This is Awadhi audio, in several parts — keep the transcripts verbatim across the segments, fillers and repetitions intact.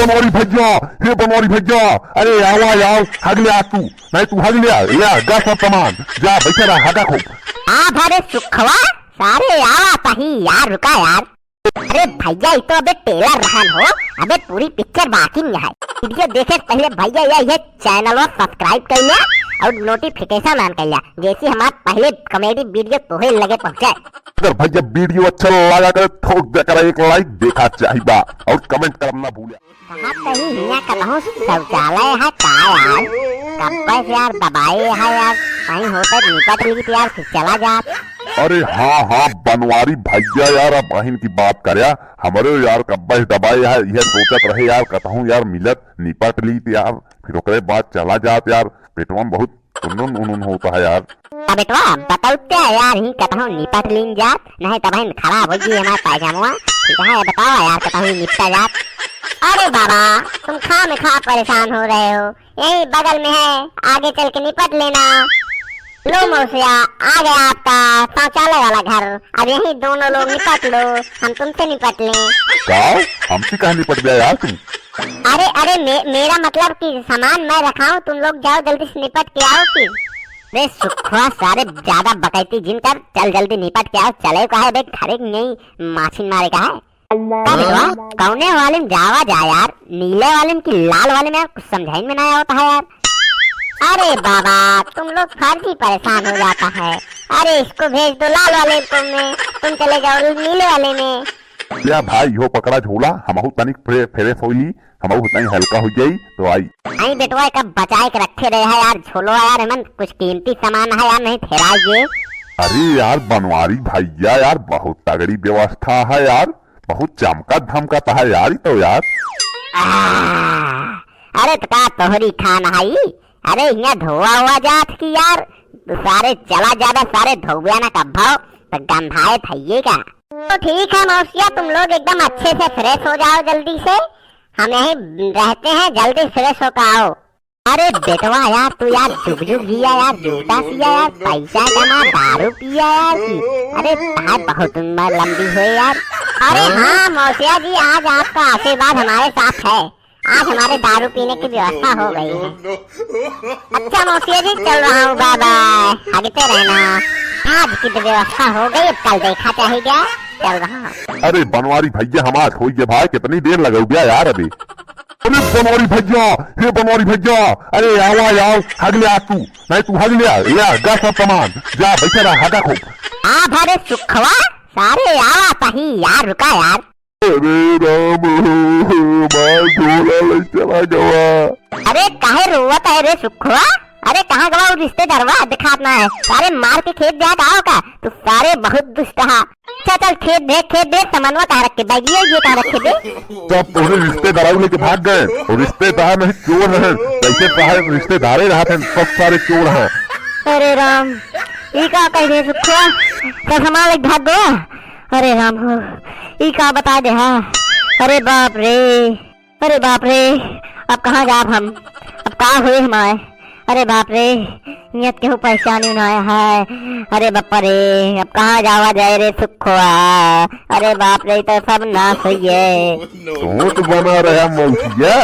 बनवारी भैया, हे बनवारी भैया, अरे आवा, आवा, हग ल्या तू, नहीं तू हग ल्या, ल्या, गा सब सामान, जा, बैठे रहा, हगा खूब। आ भरे सुखवा, सारे आवा तही यार, रुका यार। अरे भैया, ई तो अबे trailer रहन हो, अबे पूरी picture बाकी नहीं है। Video देखे से पहले भैया ये, ये channel subscribe कर लिया और notification on कर लिया, जैसे हमार पहले comedy video तोहे लगे पहुँचे। अगर भैया video अच्छा लगा करे, ठोक दे करे एक like, देखा चाहिबा और comment करना भूले। कहाँ कहीं हियाँ कतहूँ शौचालय है का यार? कब्बे से यार दबाए है यार, कहीं होता निपट ली तो यार फिर चला जात। अरे हाँ, हाँ, बनवारी भैया यार, अब बहिन की बात करया, हमरे यार कब्बे से दबाए है, यह सोचत रहे यार कतहूँ यार मिलत, निपट ली तो यार, फिर ओकरे बाद चला जात यार, पेटवा में बहुत उनुन उनुन होता है यार। तब बेटवा, बतौते यार, ही कतहूँ निपट लीन जात, नहीं तब ही खराब हो गई हमार पैजामवा। ठीक है, बताओ यार, कतहूँ निपटा जात। अरे बाबा, तुम खामखा परेशान हो रहे हो, यही बगल में है, आगे चल के निपट लेना। लो मौसिया, आ गया आपका शौचालय वाला घर। अब यहीं दोनों लोग निपट लो, हम तुमसे निपट लें। का? हमसे कहाँ निपट गया यार तुम? अरे, अरे, मे-, मेरा मतलब कि सामान मैं रखा हूँ, तुम लोग जाओ जल्दी से निपट के आओ फिर। बे सुखवा, सारे ज्यादा बकैती जिन कर, चल जल्दी निपट के आओ। चले का है बे, घरे नहीं माछिन मारे का है। का बेटवा, कौने वाले में जावा जा यार, नीले वाले में कि लाल वाले में यार, कुछ समझाई में ना आवता है यार। अरे बाबा, तुम लोग फर्जी परेशान हो जाता है। अरे इसको भेज दो लाल वाले को में, तुम चले जाओ नीले वाले में। ल्या भाई, इहो पकड़ा झोला, हमहू तनिक फ्रे-, fresh होई ली, हमहू तनिक हल्का हो जाई, तो आई। आई बेटवा, एक बचाए के रखे रहे है यार, झोलवा यार, एमन कुछ कीमती सामान है यार, नहीं फेराई ये। अरे यार बनवारी भैया यार, बहुत तगड़ी व्यवस्था है यार, बहुत चमकत धमकत है यार, ई तो यार। आह, अरे तो का तोहरी खान है ई? अरे हियाँ धोआ हुआ जात की यार, सारे चला जाबे, सारे धोबिया ना कब्भाओ, तो गंधाए थइये का। तो ठीक है मौसिया, तुम लोग एकदम अच्छे से fresh हो जाओ जल्दी से, हम यहीं रहते हैं, जल्दी fresh होकर आओ। अरे बेटवा यार, तू यार जुग जुग जिया यार, जूता सिया यार, पैसा कमा, दारू पिया यार की। अरे तार बहुत उम्र लंबी हो यार। अरे हाँ मौसिया जी, आज आपका आशीर्वाद हमारे साथ है। आज हमारे दारू पीने की व्यवस्था हो गई है। अच्छा मौसिया जी, चल रहा हूँ, bye bye। हगते रहना। आज की तो व्यवस्था हो गई, अब कल देखा जाएगा। चल रहा हूँ। अरे बनवारी भैया, हमार होइए भाई, कितनी देर लगउब्या यार अभी। अरे बनवारी भैया, हे बनवारी भैया, अरे आवा, आवा, हग ल्या तू, नहीं तू हग ल्या, ल्या, गा सब सामान, जा बैठे रहा, हगा खूब। आ भरे सुखवा, सारे आवा तही यार, रुका यार। अरे राम हो, मार झोला ले चला गवा। अरे काहे रोवत है रे सुखवा? अरे कहाँ गवा वो रिश्तेदारवा, दिखात ना है। सारे मार के खेत जात आओ का? तू सारे बहुत दुष्ट हा। अच्छा चल खेत देख, खेत देख, सामानवा कहाँ रखे, बैगिया ये कहाँ रखे बे? सब तोहरे रिश्तेदार लेके भाग गए। और रिश्तेदार नहीं चोर हैं, कैसे सारे रिश्तेदारे रहत हैं, सब सारे चोर हैं। अरे राम, ई का कह दे सुखवा, सब सामान लेके भाग गवा। अरे राम हो, ई का बता दे हा। अरे बाप रे, अरे बाप रे, अब कहाँ जाब हम, अब का होए हमारे? अरे बाप रे, नियत केहू पहचानी ना है। अरे बापा रे, अब कहाँ जावा जाए रे सुखवा? अरे बाप रे, तो सब नाश होइए। तू तो बना रहा मौसिया,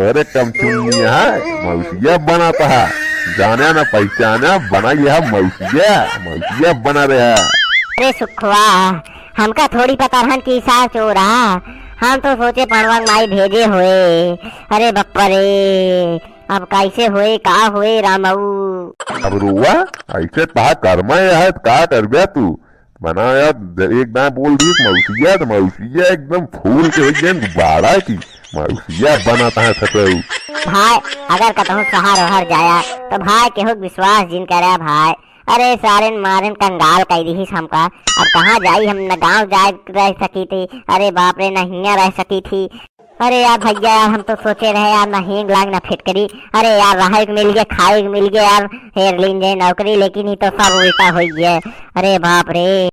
अरे कम चुन्नी है, मौसिया बनाता है, जाने ना पहचाना, बना यह मौसिया, मौसिया बना रहा। अरे सुखवा, हमका थोड़ी पता रहन कि सार चोर आ। हम तो सोचे पड़वा के माई भेजे होए। अरे बप्पा रे, अब कैसे होए, का होए रामऊ? अब रुआ, ऐसे तहा कर्मा है, का करबे तू? बना यार, एक दाएं बोल दी मौसिया, तो मौसिया एकदम फूल के हो गए गुब्बारा की। मौसिया बना तहा सतऊ। भाई, अगर कतहूँ शहर वहर जाया, तो भाई केहू के विश्वास जिन करे भाई। अरे सारेन मारेन कंगाल कइ दिहिस हमका। अब कहाँ जाई, हम न गाँव जाए रह सकी थी, अरे बाप रे, न हियाँ रह सकी थी। अरे यार भैया यार, हम तो सोचे रहे यार, न हींग लाग न फिटकरी। अरे यार, रहे के मिल गए, खाए के मिल गए यार, हेर लीन जाए नौकरी, लेकिन ई तो सब उल्टा होइ गया। अरे बाप रे।